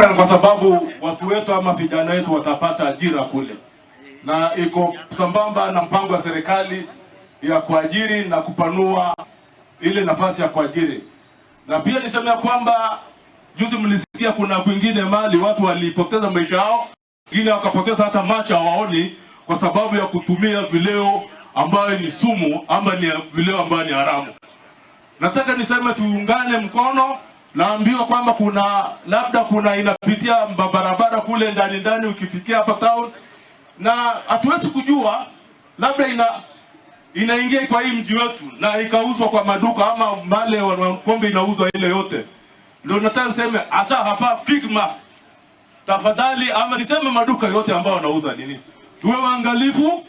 Shukran kwa sababu watu wetu ama vijana wetu watapata ajira kule, na iko sambamba na mpango wa serikali ya kuajiri na kupanua ile nafasi ya kuajiri. Na pia niseme ya kwamba juzi mlisikia kuna kwingine mali watu walipoteza maisha yao, wengine wakapoteza hata macho hawaoni kwa sababu ya kutumia vileo ambayo ni sumu ama ni vileo ambayo ni haramu. Nataka niseme tuungane mkono. Naambiwa kwamba kuna labda kuna inapitia barabara kule ndani ndani, ukipitia hapa town, na hatuwezi kujua labda inaingia kwa hii mji wetu na ikauzwa kwa maduka ama male pombe inauzwa ile yote. Ndio nataka niseme hata hapa Quickmart, tafadhali, ama niseme maduka yote ambayo wanauza nini, tuwe waangalifu.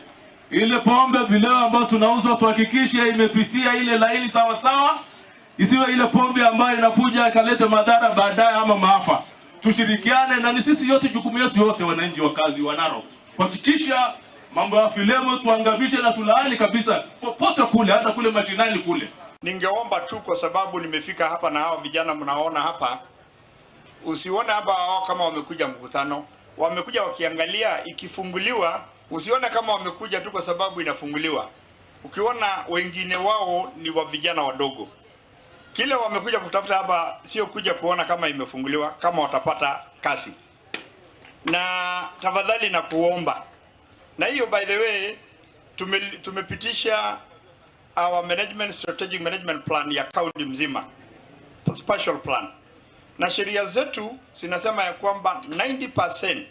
Ile pombe vileo ambayo tunauzwa tuhakikishe imepitia ile laini sawa sawa, isiwe ile pombe ambayo inakuja ikaleta madhara baadaye ama maafa. Tushirikiane na ni sisi yote, jukumu yetu yote, wananchi wakazi wa Narok, kuhakikisha mambo ya vileo tuangamishe na tulaani kabisa popote kule, hata kule mashinani kule. Ningeomba tu kwa sababu nimefika hapa na hao vijana mnaona hapa, usione hapa hao kama wamekuja mkutano, wamekuja wakiangalia ikifunguliwa. Usione kama wamekuja tu kwa sababu inafunguliwa. Ukiona wengine wao ni wa vijana wadogo, kile wamekuja kutafuta hapa sio kuja kuona kama imefunguliwa, kama watapata kazi. Na tafadhali na kuomba, na hiyo by the way tumepitisha our management strategic management plan ya county mzima, special plan, na sheria zetu zinasema ya kwamba 90%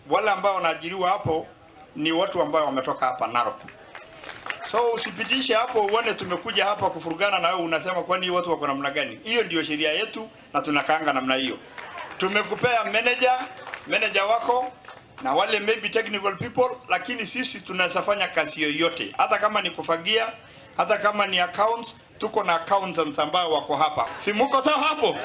wale ambao wanaajiriwa hapo ni watu ambao wametoka hapa Narok. So usipitishe hapo uone tumekuja hapa kufurugana na wewe unasema kwani watu wako namna gani? Hiyo ndio sheria yetu na tunakaanga namna hiyo. Tumekupea manager, manager wako na wale maybe technical people, lakini sisi tunaweza fanya kazi yoyote, hata kama ni kufagia, hata kama ni accounts, tuko na accountants ambao wako hapa. Si muko sawa hapo?